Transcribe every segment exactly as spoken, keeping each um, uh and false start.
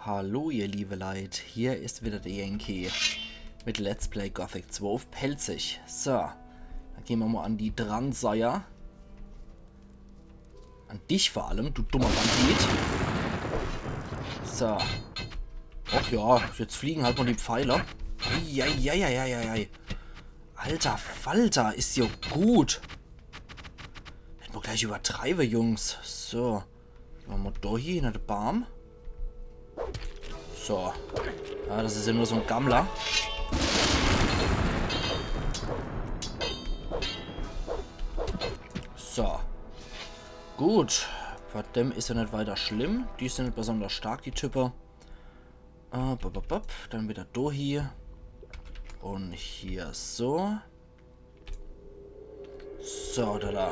Hallo ihr liebe Leit, hier is wieder der Yankee mit Let's Play Gothic zwei uff Pälzisch. So, dann gehn mer mol an die dran, Seier. An dich vor allem, du dummer Bandit. So. Ach ja, jetzt fliegen halt mol die Pfeile. Eieieiei. Alter Falter, is jo gut. Net mol gleich übertreibe, Jungs. So. Mache mer do hie, hinner de Baam. So. Ja, das is jo nur so en Gammler. So. Gut. Vor dem is jo net weiter schlimm. Die sin net besonders stark, die Type. Äh, bop, bop, bop. Dann wieder do hie. Un hier so. So, do, do.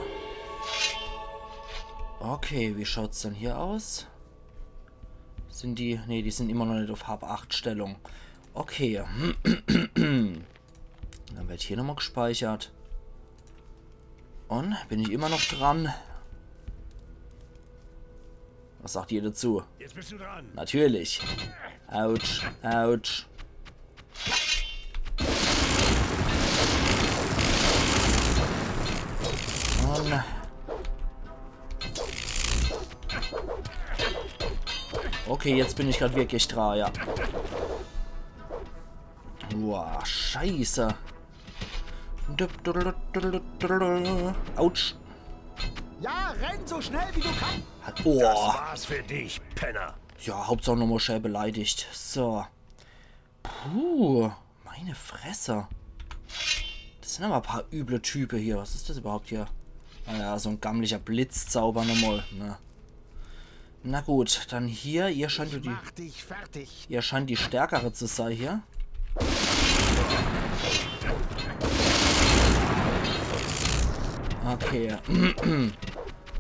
Okay, wie schaut's dann hier aus? Sin die... Nee, die sin immer noch net uff Hab-acht-Stellung. Okay. Dann werd hier nochmol gespeichert. Un bin ich immer noch dran? Was sagt ihr dazu? Jetzt bist du dran. Natürlich. Autsch, autsch. Un... Okay, jetzt bin ich grad wirklich dra, ja. Boah, scheiße. Autsch. Ja, renn so schnell wie du kannst. Hat... Oh. Das war's für dich, Penner. Ja, Hauptsach nochmol schä beleidigt. So. Puh, meine Fresse. Das sin awwer e paar üble Type hier. Was is das überhaupt hier? Naja, so en gammlicher Blitzzauber nochmol, ne? Na gut, dann hier. Ihr scheint die... Mach dich fertig. Ihr scheint die Stärkere zu sei hier. Okay.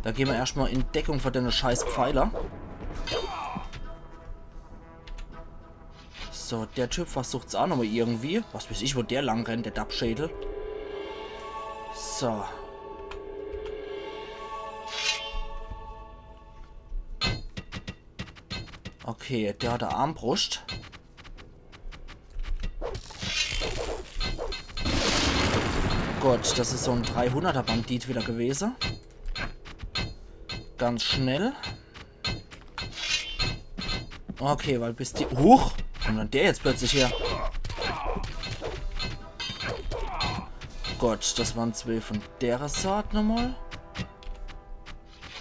Do gehn mer erschtmol in Deckung vor denne scheiß Pfeiler. So, der Typ versucht's aa nochmol irgendwie. Was weeß ich, wo der lang rennt, der Dappschädel. So. Okay, der hat e Armbruscht. Gut, das is so en Dreihunderter-Bandit wieder gewese. Ganz schnell. Okay, weil bis die... Huch! Wo kommt dann der jetzt plötzlich her? Gut, das waren zwee von dere Sort nochmol.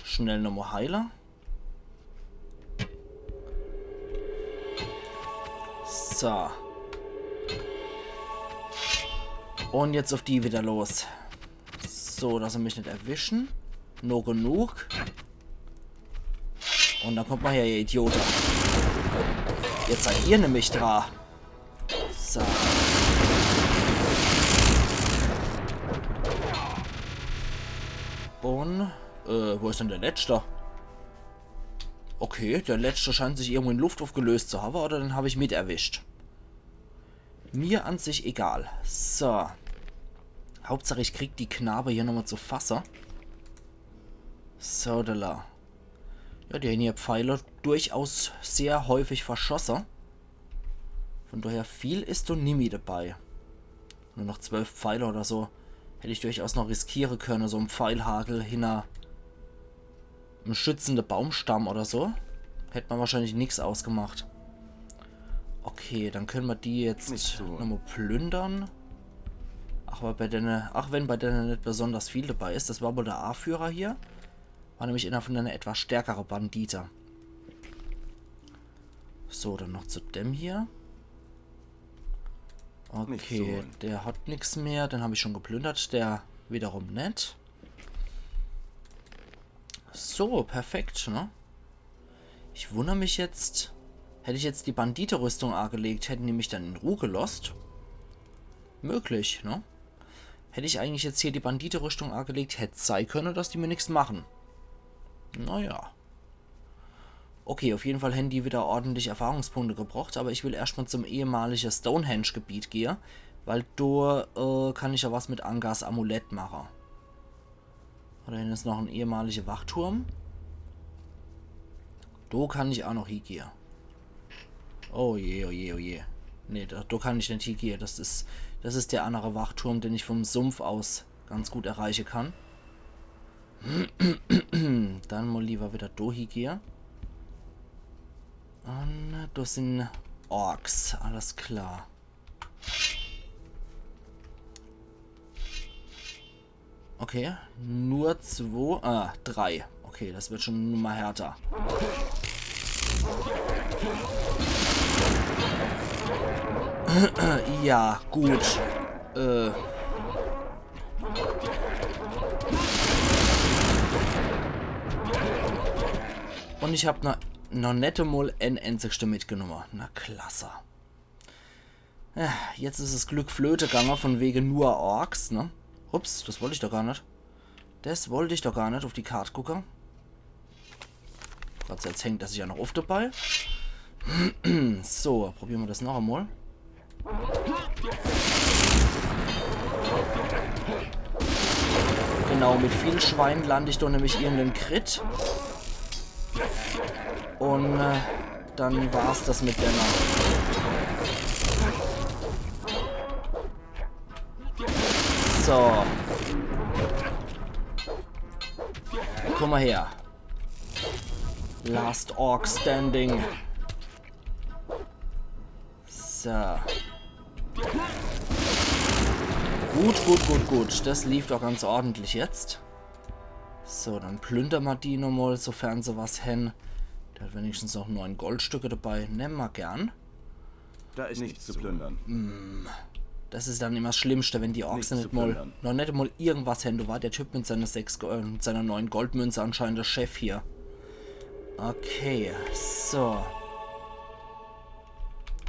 Schnell nochmol heile. So. Un jetzt uff die wieder los. So, dass se mich net erwischen. Nur genug. Un dann kommt mol her, ihr Idiote. Jetzt seid ihr nämlich dra. So. Un, äh, wo is dann der Letschte? Okay, der Letschte scheint sich irgendwo in Luft uffgelöst zu hawwe, oder den hab ich mit erwischt. Mir an sich egal. So. Hauptsach, ich krieg die Knabe hier nochmol zu fasse. So, do la. Ja, die hän hier Pfeile durchaus sehr häufig verschosse. Von daher viel is do nimmi dabei. Nur noch zwölf Pfeile oder so. Hätt ich durchaus noch riskiere könne, so en Pfeilhagel hinner em schützende Baumstamm oder so. Hätt mer wahrscheinlich nix ausgemacht. Okay, dann könne mer die jetzt nochmol plündere. Ach, awwer bei denne, ach, wenn bei denne net besonders viel dabei is, das war wohl der Aaführer hier. War nämlich einer von denne etwas stärkere Bandite. So, dann noch zu dem hier. Okay, der hat nix mehr. Den hab ich schon geplündert, der wiederum net. So, perfekt, ne? Ich wunner mich jetzt, hätt ich jetzt die Banditerüstung aagelegt, hätten die mich dann in Ruh gelosst? Möglich, ne? Hätt ich eigentlich jetzt hier die Banditerüstung aagelegt, hätt sei könne, dass die mir nix machen. Naja. Okay, uff jeden Fall hän die wieder ordentlich Erfahrungspunkte gebrocht, awwer ich will erscht mol zum ehemalige Stonehenge-Gebiet gehe, weil do, äh, kann ich ja was mit Angars Amulett mache. Do hinne is noch en ehemalige Wachturm. Do kann ich aa noch hiegehe. Oh je, oh je, oh je. Nee, do, do kann ich net hiegehe. Das is, das is der annere Wachturm, den ich vom Sumpf aus ganz gut erreiche kann. Dann mol liewer widder do hiegehe. Un do sin Orks, alles klar. Okay, nur zwo, ah, drei. Okay, das wird schon e Nummer härter. Ja, gut. Äh. Un ich hab noch, noch net emol en enzigschte mitgenumme. Na klasse. Ja, jetzt is es Glück flöte gange, von wege nur Orks, ne? Ups, das wollt ich doch gar net. Das wollt ich doch gar net, uf die Kart gucke. Gott sei Dank hängt er sich ja noch uff dabei. So, probiere mer das noch emol. Genau, mit viel Schwein land ich doch nämlich irgenden Crit. Un äh, dann war's das mit denne. So. Komm mol her. Last Orc Standing. So. Gut, gut, gut, gut. Das lief doch ganz ordentlich jetzt. So, dann plündere mer die nochmol, sofern se was hen. Der hat wenigstens noch neun Goldstücke dabei. Nemme mer gern. Da ist nichts zu plündern. Das is dann immer das Schlimmste, wenn die Orks net mol, noch net mol irgendwas hen. Do war der Typ mit seiner sechs Go-, äh, mit seiner neun Goldmünze anscheinend der Chef hier. Okay, so.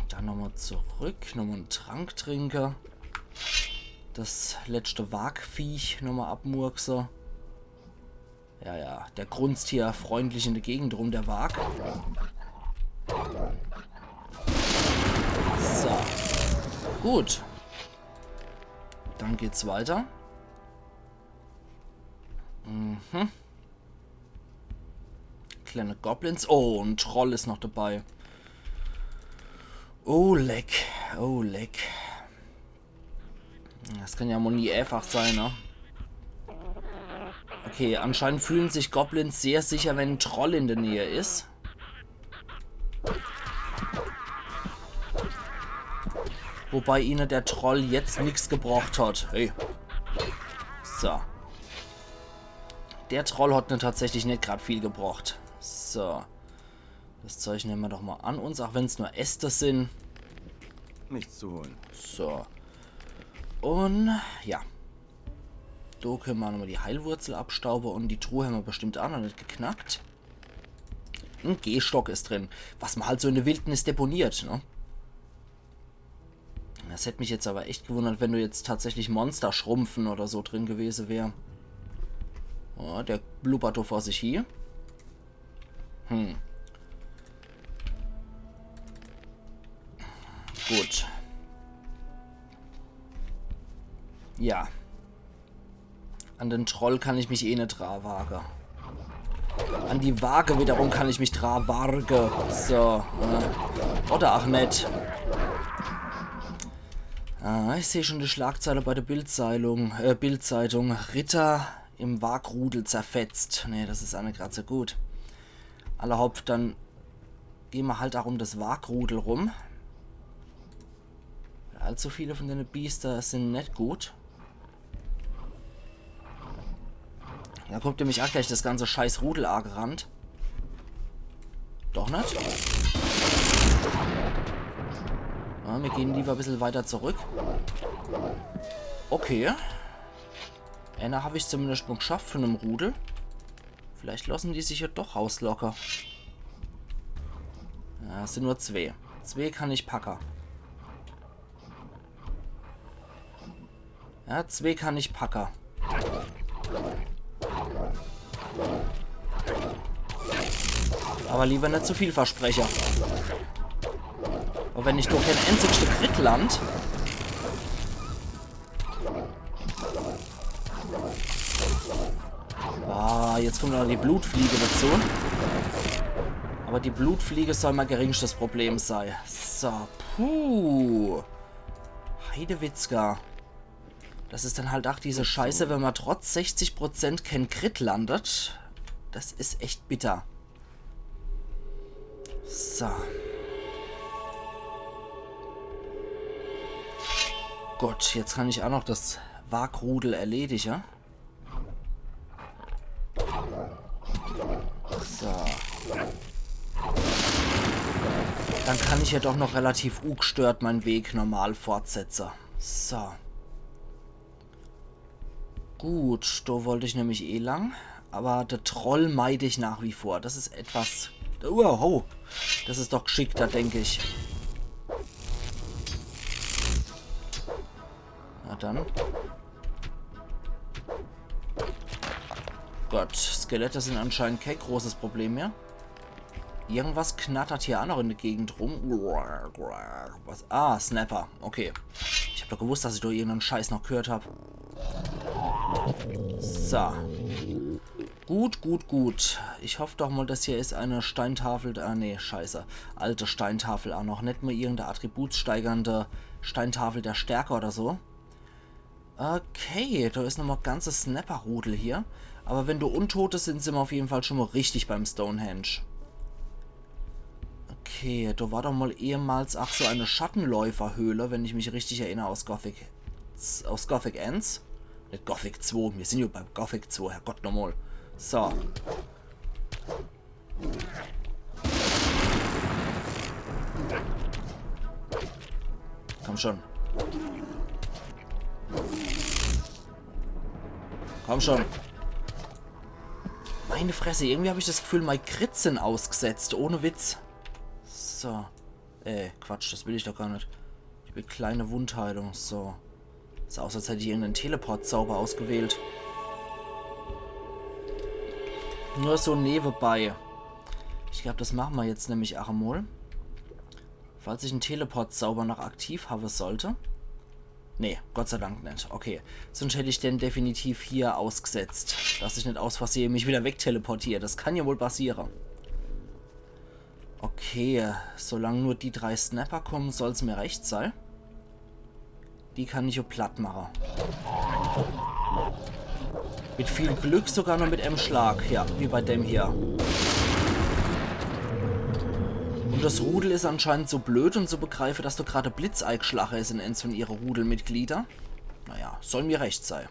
Dann nochmol zurück, nochmol en Trank trinke. Das letschte Wargviech nochmol abmurkse. Ja, ja, der grunzt hier freundlich in der Gegend rum, der Warg. So. Gut. Dann geht's weiter. Mhm. Kleine Goblins. Oh, en Troll is noch dabei. Oh, leck. Oh, leck. Das kann ja mol nie äfach sei, ne? Okay, anscheinend fühlen sich Goblins sehr sicher, wenn en Troll in der Nähe is. Wobei ihne der Troll jetzt nix gebracht hat. Hey. So. Der Troll hat ne tatsächlich net grad viel gebracht. So. Das Zeug nemme mer doch mol an uns, auch wenn's nur Äste sin. Nichts zu holen. So. Un ja. Do könne mer nochmol die Heilwurzel abstaube un die Truh hämmer bestimmt aa noch net geknackt. En Gehstock is drin. Was mer halt so in der Wildnis deponiert, ne? Das hätt mich jetzt aber echt gewundert, wenn do jetzt tatsächlich Monster schrumpfen oder so drin gewese wär. Ja, der blubbert do vor sich hie. Hm. Gut. Ja. An den Troll kann ich mich eh net dra wage. An die Warge wiederum kann ich mich dra warge. So, äh, oder ach net. Ah, ich seh schon die Schlagzeile bei der Bildzeitung, äh, Bildzeitung. Ritter im Wargrudel zerfetzt. Nee, das is aa net grad so gut. Alla hopp, dann gehn mer halt ach um das Wargrudel rum. Allzu viele von dene Biester sin net gut. Do kommt nämlich ach gleich das ganze scheiß Rudel aagerannt. Doch net? Ja, mir gehn lieber e bissel weiter zurück. Okay. Ääner hab ich zumindest mol gschafft von em Rudel. Vielleicht lossen die sich ja doch rauslocke. Ja, es sin nur zwee. Zwee kann ich packe. Ja, zwee kann ich packe. Aber lieber net zu viel verspreche. Un wenn ich doch kän änzigschte Crit land. Ah, jetzt kommt noch die Blutfliege dazu. Aber die Blutfliege soll mei geringstes Problem sei. So, puh. Heidewitzka. Das is dann halt ach diese Scheiße, wenn ma trotz sechzig Prozent kein Crit landet. Das is echt bitter. So. Gut, jetzt kann ich ach noch das Wargrudel erledige. So. Dann kann ich ja doch noch relativ ugstört mein Weg normal fortsetze. So. Gut, do wollt ich nämlich eh lang. Aber der Troll meid ich nach wie vor. Das is etwas... Uah, ho. Das is doch g'schickter, denk ich. Na dann. Gott, Skelette sin anscheinend kein großes Problem mehr. Irgendwas knattert hier ach noch in der Gegend rum. Was? Ah, Snapper. Okay. Ich hab doch gewusst, dass ich do irgendeinen Scheiß noch gehört hab. So. Gut, gut, gut. Ich hoff doch mal, das hier is eine Steintafel. Ah, nee, scheiße. Alte Steintafel ach noch. Net mal irgendeine attributssteigernde Steintafel der Stärke oder so. Okay, do is nochmal ganze Snapper-Rudel hier. Aber wenn do Untote sin, sin ma auf jeden Fall schon mal richtig beim Stonehenge. Okay, do war doch mal ehemals ach so eine Schattenläuferhöhle, wenn ich mich richtig erinner, aus Gothic, aus Gothic eens. Net Gothic zwei, mir sin jo beim Gothic zwei, Herrgott nochmal. So. Komm schon. Komm schon. Meine Fresse, irgendwie hab ich das Gefühl, mei Crits sin ausgesetzt. Ohne Witz. So. Äh, Quatsch, das will ich doch gar net. Ich will kleine Wundheilung, so. Sah aus, als hätt ich irgendeinen Teleport-Zauber ausgewählt. Nur so nebenbei. Ich glaub, das machen ma jetzt nämlich ach emol. Falls ich einen Teleport-Zauber noch aktiv habe sollte. Nee, Gott sei Dank net. Okay, sonst hätt ich den definitiv hier ausgesetzt. Dass ich net aus Versehen mich wieder wegteleportiere. Das kann ja wohl passiere. Okay, solang nur die drei Snapper kommen, soll's mir recht sei. Die kann ich jo platt mache. Mit viel Glück sogar nur mit em Schlag, ja, wie bei dem hier. Und das Rudel is anscheinend so blöd und so begreife, dass do grad Blitz eigschlache is in eins von ihre Rudelmitglieder. Naja, soll mir recht sei.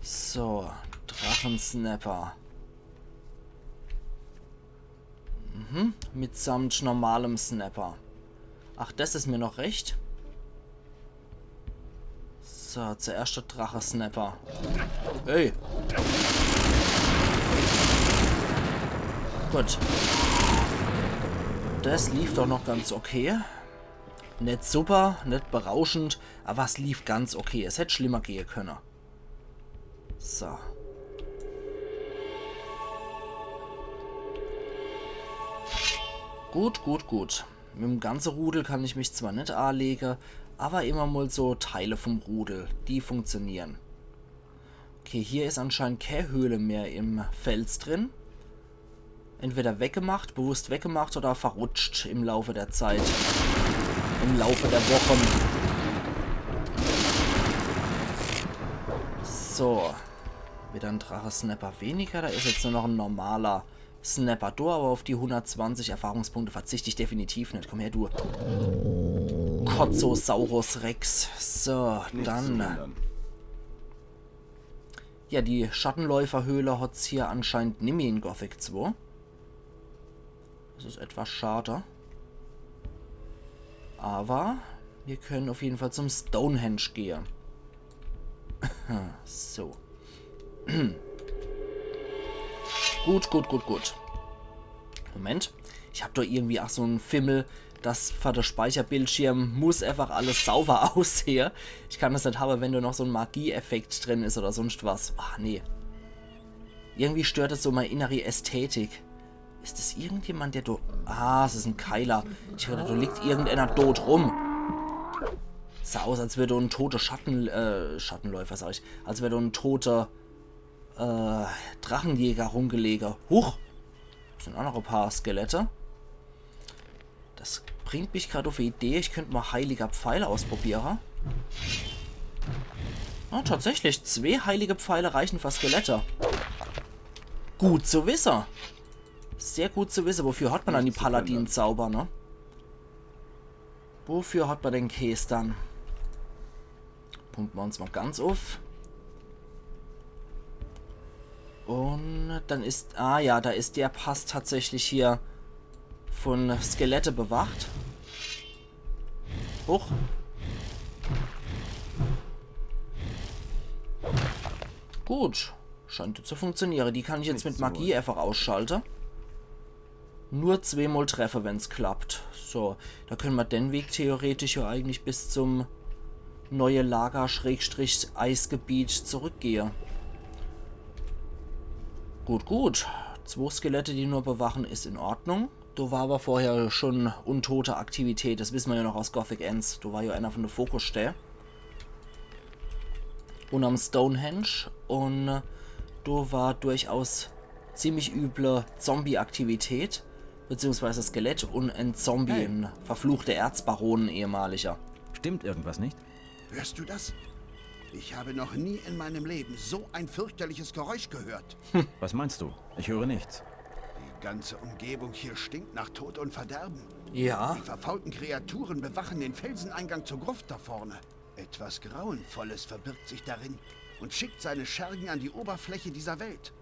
So, Drachensnapper. Mhm, mitsamt normalem Snapper. Ach, das is mir noch recht. So, zuerscht der Drache-Snapper. Ey. Gut. Das lief doch noch ganz okay. Net super, net berauschend, aber es lief ganz okay. Es hätt schlimmer gehe könne. So. Gut, gut, gut. Mit dem ganze Rudel kann ich mich zwar net anlege, aber immer mal so Teile vom Rudel, die funktionieren. Okay, hier is anscheinend kä Höhle mehr im Fels drin. Entweder weggemacht, bewusst weggemacht oder verrutscht im Laufe der Zeit. Im Laufe der Wochen. So. Wieder ein Drache-Snapper weniger. Da is jetzt nur noch ein normaler Snapper do, aber auf die hundertzwanzig Erfahrungspunkte verzicht ich definitiv net. Komm her, du Kotzosaurus Rex. So, dann. Ja, die Schattenläuferhöhle hat's hier anscheinend nimmi in Gothic zwei. Das is etwas schade. Aber wir können auf jeden Fall zum Stonehenge gehe. So. Gut, gut, gut, gut. Moment. Ich hab doch irgendwie ach so en Fimmel, dass vor de Speicherbildschirm muss einfach alles sauber aussehe. Ich kann das net habe, wenn do noch so en Magieeffekt drin is oder sonst was. Ach nee. Irgendwie stört das so mei innere Ästhetik. Is das irgendjemand, der do... Ah, es is en Keiler. Ich hab gedacht, do liegt irgendeiner dot rum. Sah aus, als wär do en toter Schatten... Äh, Schattenläufer, sag ich. Als wär do en toter äh, Drachenjäger rumgelege. Huch! Sind auch noch e paar Skelette. Das bringt mich grad uff e Idee, ich könnt mol heiliger Pfeil ausprobiere. Ah, tatsächlich, zwee heilige Pfeile reichen für Skelette. Gut zu wisse. Sehr gut zu wisse. Wofür hat man dann die Paladin-Zauber, ne? Wofür hat man den Käs dann? Pumpe mer uns mol ganz uff. Und dann is, ah ja, da is der Pass tatsächlich hier von Skelette bewacht. Hoch. Gut. Scheint zu funktioniere. Die kann ich jetzt mit Magie einfach ausschalte. Nur zweemol treffe, wenn's klappt. So, da könne mer den Weg theoretisch ja eigentlich bis zum neue Lager Schrägstrich Eisgebiet zurückgehe. Gut, gut. Zwo Skelette, die nur bewachen, is in Ordnung. Do war aber vorher schon untote Aktivität, das wisse mer ja noch aus Gothic eens. Do war ja einer von de Fokusstää. Und am Stonehenge. Und do war durchaus ziemlich üble Zombie-Aktivität. Beziehungsweise Skelett und en Zombie, hey. En verfluchter Erzbaron, en ehemaliger. Stimmt irgendwas nicht? Hörst du das? Ich habe noch nie in meinem Leben so ein fürchterliches Geräusch gehört. Was meinst du? Ich höre nichts. Die ganze Umgebung hier stinkt nach Tod und Verderben. Ja. Die verfaulten Kreaturen bewachen den Felseneingang zur Gruft da vorne. Etwas Grauenvolles verbirgt sich darin und schickt seine Schergen an die Oberfläche dieser Welt.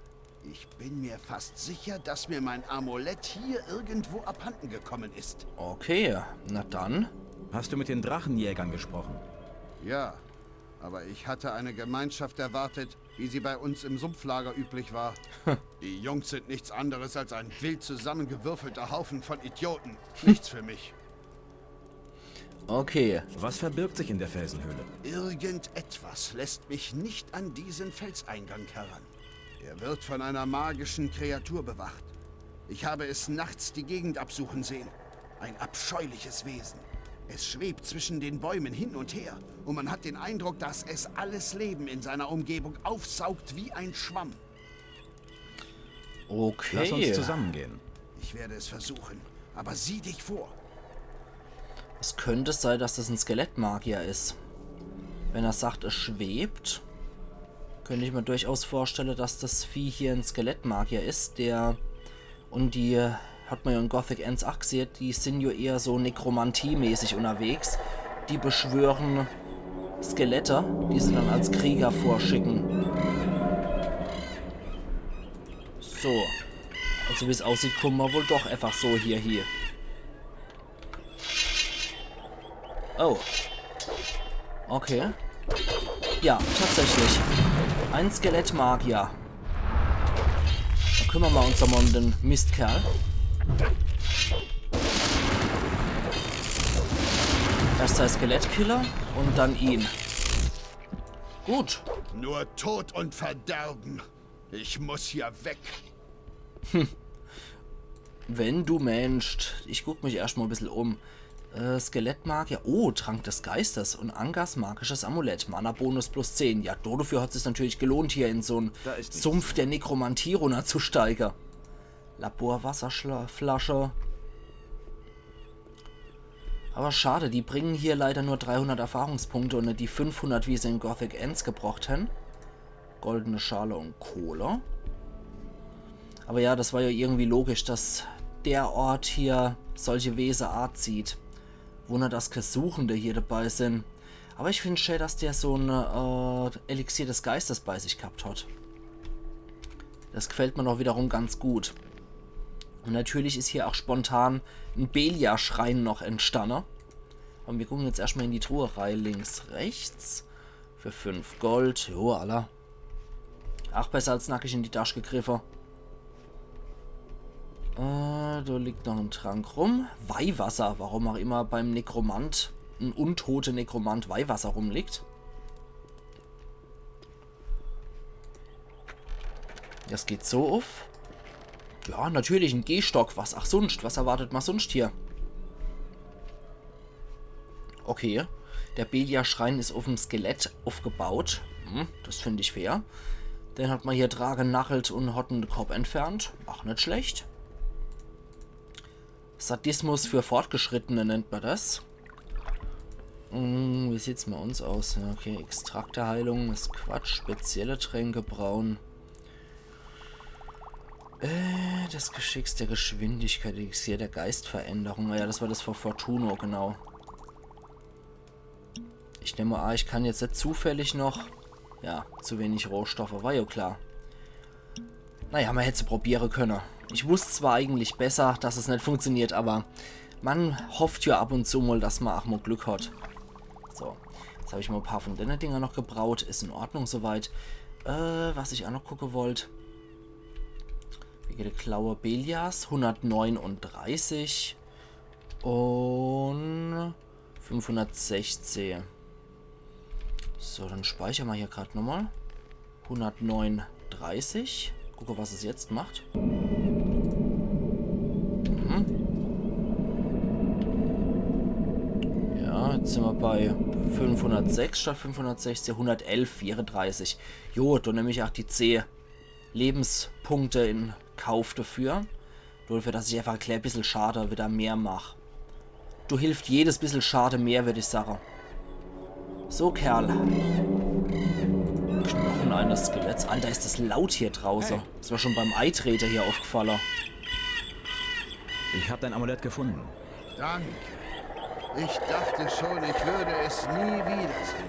Ich bin mir fast sicher, dass mir mein Amulett hier irgendwo abhanden gekommen ist. Okay, na dann. Hast du mit den Drachenjägern gesprochen? Ja, aber ich hatte eine Gemeinschaft erwartet, wie sie bei uns im Sumpflager üblich war. Die Jungs sind nichts anderes als ein wild zusammengewürfelter Haufen von Idioten. Nichts für mich. Okay. Was verbirgt sich in der Felsenhöhle? Irgendetwas lässt mich nicht an diesen Felseingang heran. Er wird von einer magischen Kreatur bewacht. Ich habe es nachts die Gegend absuchen sehen. Ein abscheuliches Wesen. Es schwebt zwischen den Bäumen hin und her und man hat den Eindruck, dass es alles Leben in seiner Umgebung aufsaugt wie ein Schwamm. Okay. Lass uns zusammengehen. Ich werde es versuchen, aber sieh dich vor. Es könnt sei, dass das en Skelettmagier is. Wenn er sagt, es schwebt, könnt ich mir durchaus vorstelle, dass das Vieh hier en Skelettmagier is, der, und die hat mer ja in Gothic eens ach gsehe, die sin ja eher so nekromantie-mäßig unterwegs. Die beschwören Skelette, die se dann als Krieger vorschicken. So. Also wie's aussieht, kumme mer wohl doch einfach so hier hie. Oh. Okay. Ja, tatsächlich. En Skelettmagier. Dann kümmere mer uns doch mol um den Mistkerl. Erscht sei Skelettkiller und dann ihn. Gut. Nur Tod und Verderben. Ich muss hier weg. Wenn du meenst. Ich guck mich erscht mol e bissel um. Äh, Skelettmagier. Oh, Trank des Geistes und Angers magisches Amulett. Mana-Bonus plus zehn. Ja, dodefür hat sich's natürlich gelohnt, hier in so'n Sumpf der Nekromantie runnerzusteige. Laborwasserflasche. Aber schade, die bringen hier leider nur dreihundert Erfahrungspunkte und net die fünfhundert, wie se in Gothic eens gebrocht hän. Goldene Schale und Kohle. Aber ja, das war ja irgendwie logisch, dass der Ort hier solche Wese anzieht. Wunder, dass kä Suchende hier dabei sin. Aber ich find schää, dass der so'n, äh, Elixier des Geistes bei sich gehabt hat. Das gefällt mir doch wiederum ganz gut. Und natürlich is hier auch spontan en Beliar-Schrein noch entstanne. Und wir gucken jetzt erscht mol in die Truhe rei, links, rechts. Für fünf Gold. Jo, alla. Ach besser als nackig in die Tasch gegriffe. Äh, do liegt noch en Trank rum. Weihwasser, warum auch immer beim Nekromant, en untote Nekromant Weihwasser rumliegt. Das geht so uff. Ja, natürlich, en Gehstock. Was ach sunscht? Was erwartet ma sunscht hier? Okay. Der Beliar-Schrein is uff'm Skelett uffgebaut. Hm, das find ich fair. Den hat ma hier dra genachelt und hat en de Kopp entfernt. Ach net schlecht. Sadismus für Fortgeschrittene nennt man das. Hm, wie sieht's bei uns aus? Ja, okay, Extrakteheilung is Quatsch. Spezielle Tränke brauen. Äh, des Geschicks, der Geschwindigkeit, Elixier der Geistveränderung. Ja, das war das für Fortuno, genau. Ich nemme a, ich kann jetzt net zufällig noch. Ja, zu wenig Rohstoffe, war jo klar. Naja, man hätt's probiere könne. Ich wusst zwar eigentlich besser, dass es net funktioniert, aber man hofft jo ab und zu mol, dass man ach mol Glück hat. So, jetzt hab ich mol e paar von denne Dinger noch gebraut. Is in Ordnung soweit. Äh, was ich ach noch gucke wollt. Wie geht die Klaue Beliars? Hundertneununddreißig. Und fünfhundertsechzehn. So, dann speicher ma hier grad nochmal. Hundertneununddreißig. Gucke, was es jetzt macht. Mhm. Ja, jetzt sin ma bei fünfhundertsechs statt fünfhundertsechzehn, hundertelf vierunddreißig. Jo, dann nemm ich ach die zeh Lebenspunkte in Kauf dafür. Dafür, dass ich einfach e klä bissel Schade wieder mehr mach. Do hilft jedes bissel Schade mehr, würd ich sage. So, Kerl. Knochen eines Skeletts. Alter, is das laut hier drauße. Hey. Das war schon beim Eitrete hier aufgefalle. Ich hab dein Amulett gefunden. Danke. Ich dachte schon, ich würde es nie wiedersehen.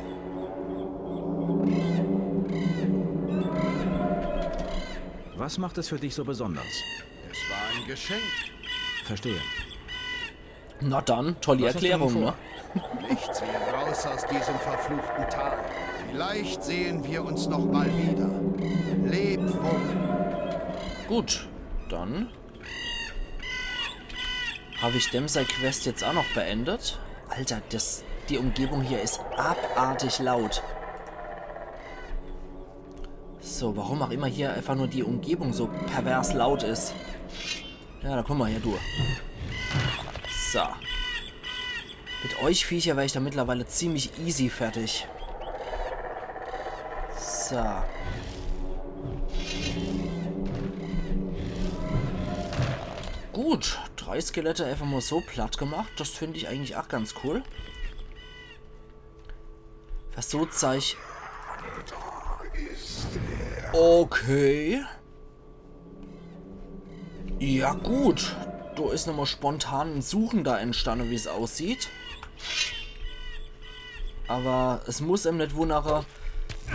Was macht es für dich so besonders? Es war ein Geschenk. Verstehe. Na dann, tolle Erklärung, ne? Was hast du denn vor? Nichts wie raus aus diesem verfluchten Tal. Vielleicht sehen wir uns noch mal wieder. Leb wohl. Gut, dann hab ich dem sei Quest jetzt ach noch beendet. Alter, das, die Umgebung hier is abartig laut. So, warum ach immer hier einfach nur die Umgebung so pervers laut is. Ja, da komm ma her, du. So. Mit euch Viecher wär ich da mittlerweile ziemlich easy fertig. So. Gut, drei Skelette einfach mal so platt gemacht. Das find ich eigentlich ach ganz cool. Versucht sei. Okay. Ja gut, do is nochmal spontan en Suchender entstanne, wie's aussieht. Aber es muss em net wunnere,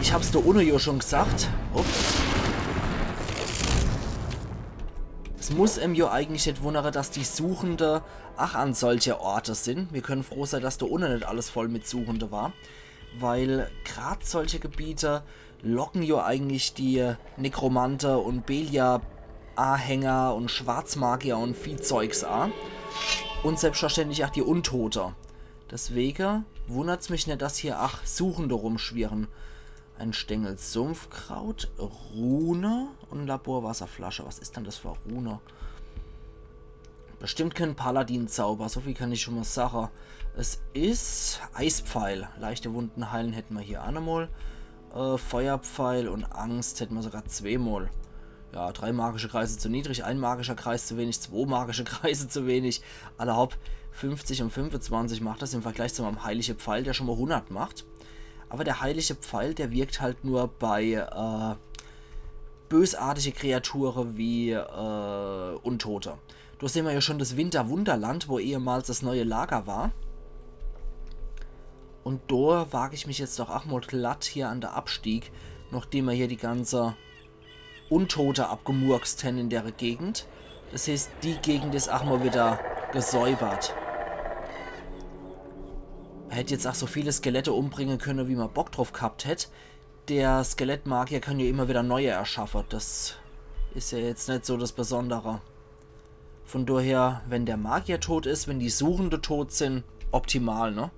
ich hab's do unne jo schon gesagt. Ups. Es muss em jo eigentlich net wunnere, dass die Suchende ach an solche Orte sin. Mir können froh sei, dass do unne net alles voll mit Suchende war. Weil grad solche Gebiete locken jo eigentlich die Nekromante und Beliar-Ahänger und Schwarzmagier und Viehzeugs a. Und selbstverständlich ach die Untote. Deswege wunnert's mich net, dass hier ach Suchende rumschwirren. Ein Stängel Sumpfkraut, Rune und Laborwasserflasche. Was is dann das für Rune? Bestimmt kein Paladin-Zauber, so viel kann ich schon mal sache. Es is Eispfeil. Leichte Wunden heilen hätte ma hier ach nochmal. Äh, Feuerpfeil und Angst hätte ma sogar zweemal. Ja, drei magische Kreise zu niedrig, ein magischer Kreis zu wenig, zwo magische Kreise zu wenig. Alla hopp, fünfzig und fünfundzwanzig macht das im Vergleich zu meinem heilige Pfeil, der schon mal hundert macht. Aber der heilige Pfeil, der wirkt halt nur bei, äh, bösartige Kreature wie, äh, Untote. Do sehen ma ja schon das Winterwunderland, wo ehemals das neue Lager war. Und do wag ich mich jetzt doch ach mal glatt hier an der Abstieg, nachdem ma hier die ganze Untote abgemurkst hen in dere Gegend. Das heißt, die Gegend is ach mal wieder gesäubert. Ma hätt jetzt ach so viele Skelette umbringen können, wie ma Bock drauf gehabt hätt. Der Skelettmagier kann ja immer wieder neue erschaffe. Das is ja jetzt net so das Besondere. Von daher, wenn der Magier tot is, wenn die Suchende tot sin, optimal, ne?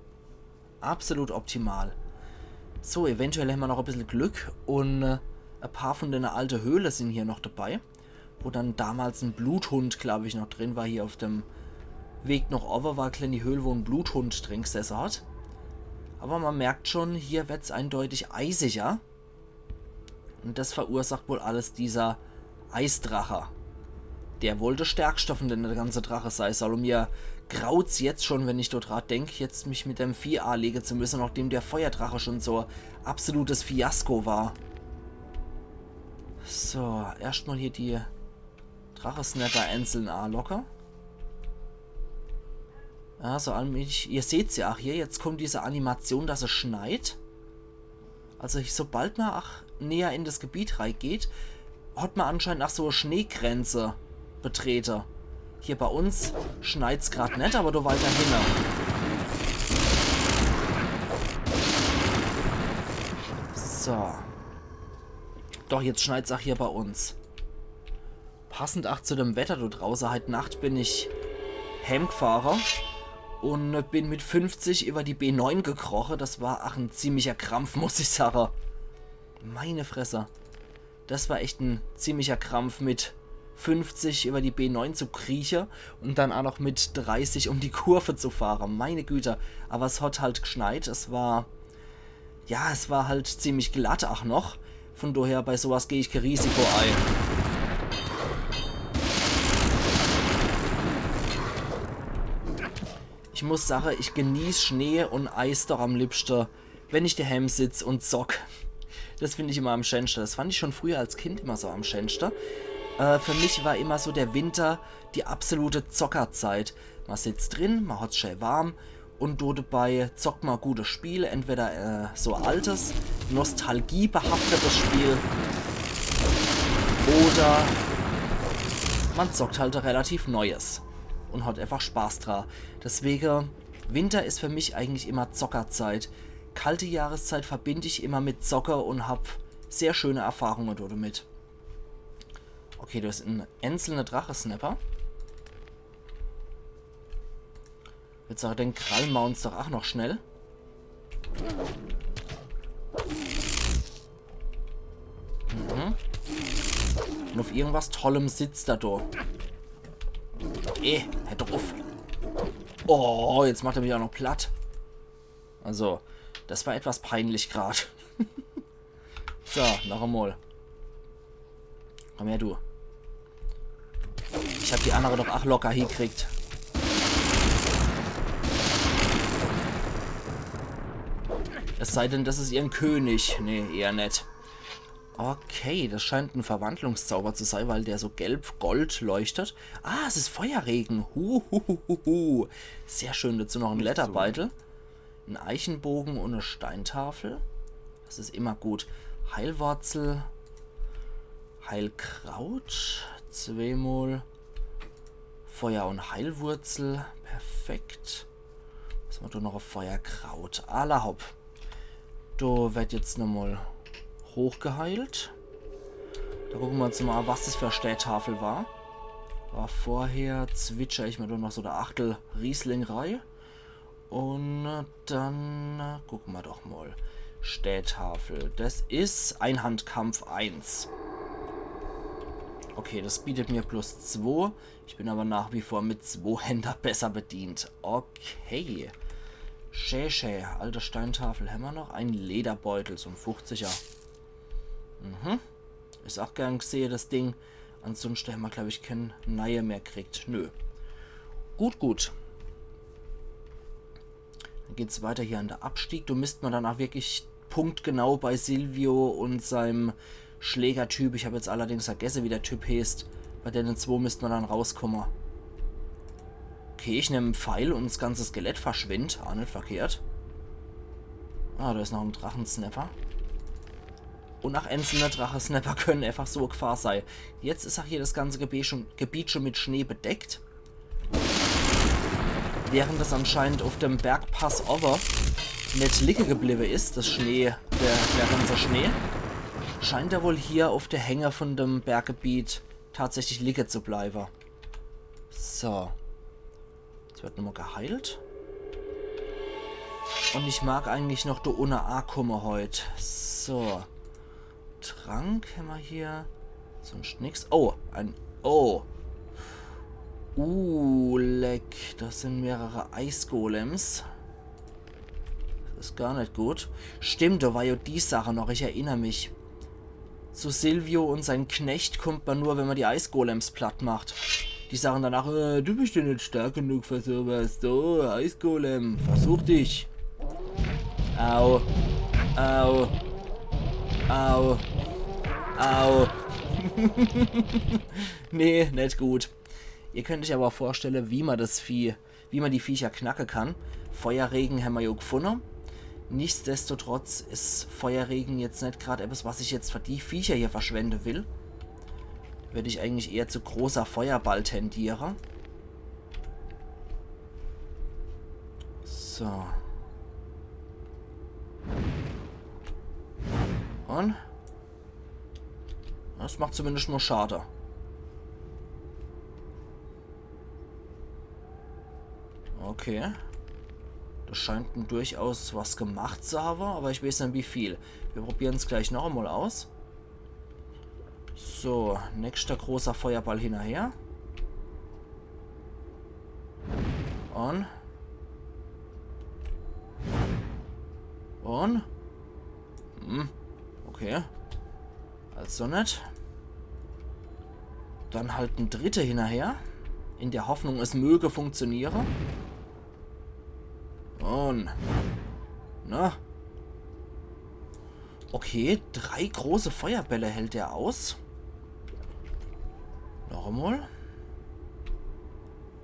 Absolut optimal. So, eventuell hämmer noch e bissel Glück und, äh, e paar von dene alte Höhle sin hier noch dabei, wo dann damals en Bluthund, glaub ich, noch drin war. Hier auf dem Weg noch owwe war e kleeni Höhl, wo en Bluthund drin gesesse hat. Aber ma merkt schon, hier werd's eindeutig eisiger. Und das verursacht wohl alles dieser Eisdrache. der wohl de stärkschte von denne ganze Drache sei soll. Un mir graut's jetzt schon, wenn ich do dra denk, jetzt mich mit dem Vieh alege zu müsse, nachdem der Feuerdrache schon so absolutes Fiasko war. So, erscht mal hier die Drachesnapper einzeln alocke. Also allmählich, ihr seht's ja ach hier, jetzt kommt diese Animation, dass es schneit. Also ich, sobald ma ach näher in das Gebiet reigeht, hat ma anscheinend ach so e Schneegrenze betrete. Hier bei uns schneit's grad net, aber do weiter hinne. So. Doch, jetzt schneit's ach hier bei uns. Passend ach zu dem Wetter do drauße, heit Nacht bin ich heimgfahre un bin mit fünfzig über die B neun gekroche. Das war ach en ziemlicher Krampf, muss ich sage. Meine Fresse. Das war echt en ziemlicher Krampf, mit fünfzig über die B neun zu krieche un dann ach noch mit dreißig um die Kurve zu fahre. Meine Güte, aber es hat halt gschneit. Es war, ja, es war halt ziemlich glatt ach noch. Von daher, bei sowas geh ich kee Risiko ei. Ich muss sage, ich genieß Schnee un Eis doch am liebschte, wenn ich daheim sitz un zock. Das find ich immer am schänschte. Das fand ich schon früher als Kind immer so am schänschte. Äh, für mich war immer so der Winter die absolute Zockerzeit. Ma sitzt drin, ma hat's schee warm un do dabei zockt ma e gutes Spiel, entweder, äh, so altes, nostalgiebehaftetes Spiel, oder ma zockt halt e relativ neues un hat einfach Spaß dra. Deswege, Winter is für mich eigentlich immer Zockerzeit. Kalte Jahreszeit verbind ich immer mit Zocke un hab sehr schöne Erfahrunge do damit. Okay, do is en einzelner Drachesnapper. Jetzt sag, den krallen ma uns doch ach noch schnell. Mhm. Un auf irgendwas Tollem sitzt er do. Eh, hör doch uff. Oh, jetzt macht er mich ach noch platt. Also, das war etwas peinlich grad. So, noch emol. Komm her, du. Ich hab die annere doch ach locker hiekriegt. Es sei denn, das is ihrn König. Nee, eher net. Okay, das scheint en Verwandlungszauber zu sei, weil der so gelb-gold leuchtet. Ah, es is Feuerregen. Huhuhuhu. Sehr schön, dazu noch en Lederbeitel. En Eichenbogen un e Steintafel. Das is immer gut. Heilwurzel. Heilkraut. Zweemol. Feuer- un Heilwurzel. Perfekt. Was hämmer do noch? E Feuerkraut. Alla hopp. Do werd jetzt nochmol hochgeheilt. Do gucke mer uns mol a, was das für e Steintafel war. War vorher, zwitscher ich mer do noch so de Achtel Riesling rei. Un dann, äh, gucke mer doch mol. Steintafel. Das is Einhandkampf eins. Okay, das bietet mir plus zwo. Ich bin aber nach wie vor mit Zwohänder besser bedient. Okay. Schä, schä. Alte Steintafel hämmer noch. En Lederbeutel, so en fünfziger. Mhm. Is ach gern gsehe, das Ding. Ansunschte hämmer, glaub ich, kän neie mehr kriegt. Nö. Gut, gut. Dann geht's weiter hier an de Abstieg. Do misst mer dann ach wirklich punktgenau bei Silvio un seinem Schlägertyp. Ich hab jetzt allerdings vergesse, wie der Typ heeßt. Bei denne zwo misst mer dann rauskomme. Okay, ich nemm en Pfeil un das ganze Skelett verschwindt. Ah, net verkehrt. Ah, do is noch en Drachensnapper. Un ach einzelne Drachensnapper können einfach so e Gfahr sei. Jetzt is ach hier das ganze Gebiet schon, Gebiet schon mit Schnee bedeckt. Während das anscheinend uff dem Bergpass owwe net liege gebliwwe is, das Schnee, der, der ganze Schnee, scheint er wohl hier uff de Hänge von dem Berggebiet tatsächlich liege zu bleiwe. So. Jetzt werd nochmol geheilt. Un ich mag eigentlich noch do unne akumme heut. So. Trank hämmer hier. Sunscht nix. Oh, en, oh. Uh, leck. Das sin mehrere Eisgolems. Das is gar net gut. Stimmt, do war jo die Sache noch. Ich erinner mich. Zu Silvio und sein Knecht kommt man nur, wenn man die Eisgolems platt macht. Die sagen danach: äh, „Du bist ja nicht stark genug für sowas. So, Eisgolem, versuch dich.“ Au. Au. Au. Au. Nee, nicht gut. Ihr könnt euch aber vorstellen, wie man das Vieh, wie man die Viecher knacke kann. Feuerregen hämmer jo gefunne. Nichtsdestotrotz is Feuerregen jetzt nicht grad etwas, was ich jetzt für die Viecher hier verschwende will. Würde ich eigentlich eher zu großer Feuerball tendiere. So. Und? Das macht zumindest nur Schade. Okay. Das scheint denn durchaus was gemacht zu haben, aber ich weiß nicht, wie viel. Wir probieren's gleich noch einmal aus. So, nächster großer Feuerball hinterher. Und. Und. Hm, okay. Also nicht. Dann halt ein dritter hinterher. In der Hoffnung, es möge funktionieren. Und. Na. Okay, drei große Feuerbälle hält er aus. Noch einmal.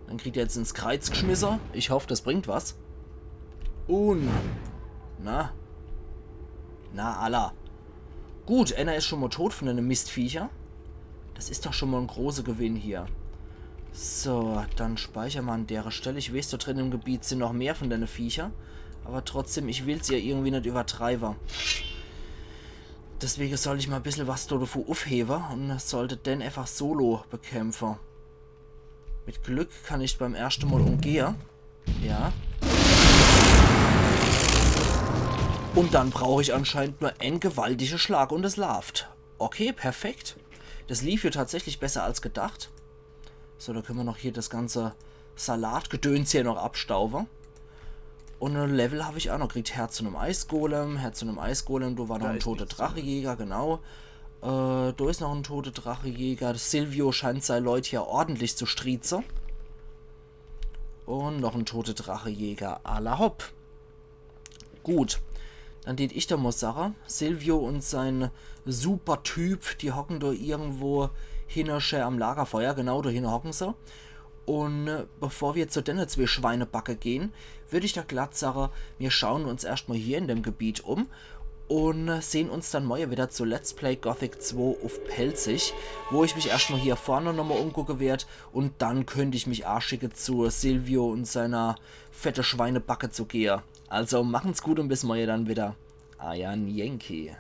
Dann kriegt er jetzt ins Kreiz geschmisse. Ich hoff, das bringt was. Und. Na. Na, alla. Gut, einer is schon mal tot von dene Mistviecher. Das is doch schon mal ein großer Gewinn hier. So, dann speicher ma an dere Stelle. Ich weiß, da drin im Gebiet sind noch mehr von dene Viecher. Aber trotzdem, ich will's ja irgendwie nicht übertreiben. Deswegen soll ich mal ein bisschen was davon aufheben und sollte den einfach solo bekämpfen. Mit Glück kann ich beim ersten Mal umgehen. Ja. Und dann brauche ich anscheinend nur einen gewaltigen Schlag und es läuft. Okay, perfekt. Das lief hier tatsächlich besser als gedacht. So, da können wir noch hier das ganze Salatgedöns hier noch abstauben. Und ein Level habe ich auch noch gekriegt. Herz von einem Eisgolem, Herz von einem Eisgolem, da war noch ein toter Drachejäger, genau. Äh, da ist noch ein toter Drachejäger. Silvio scheint seine Leute hier ordentlich zu striezen. Und noch ein toter Drachejäger. Alla hopp. Gut. Dann tät ich da mal sagen, Silvio und sein Supertyp, die hocken da irgendwo hinne schä am Lagerfeuer. Genau, da hinne hocken sie. Und äh, bevor wir zu denne zwei Schweinebacke gehen, würde ich da glatt sagen, wir schauen uns erstmal hier in dem Gebiet um und äh, sehen uns dann morgen wieder zu Let's Play Gothic zwei auf Pälzisch, wo ich mich erstmal hier vorne nochmal umgucken werd und dann könnt ich mich aaschicke zu Silvio und seiner fette Schweinebacke zu gehe. Also machen's gut und bis morgen dann wieder. Eier Yankee.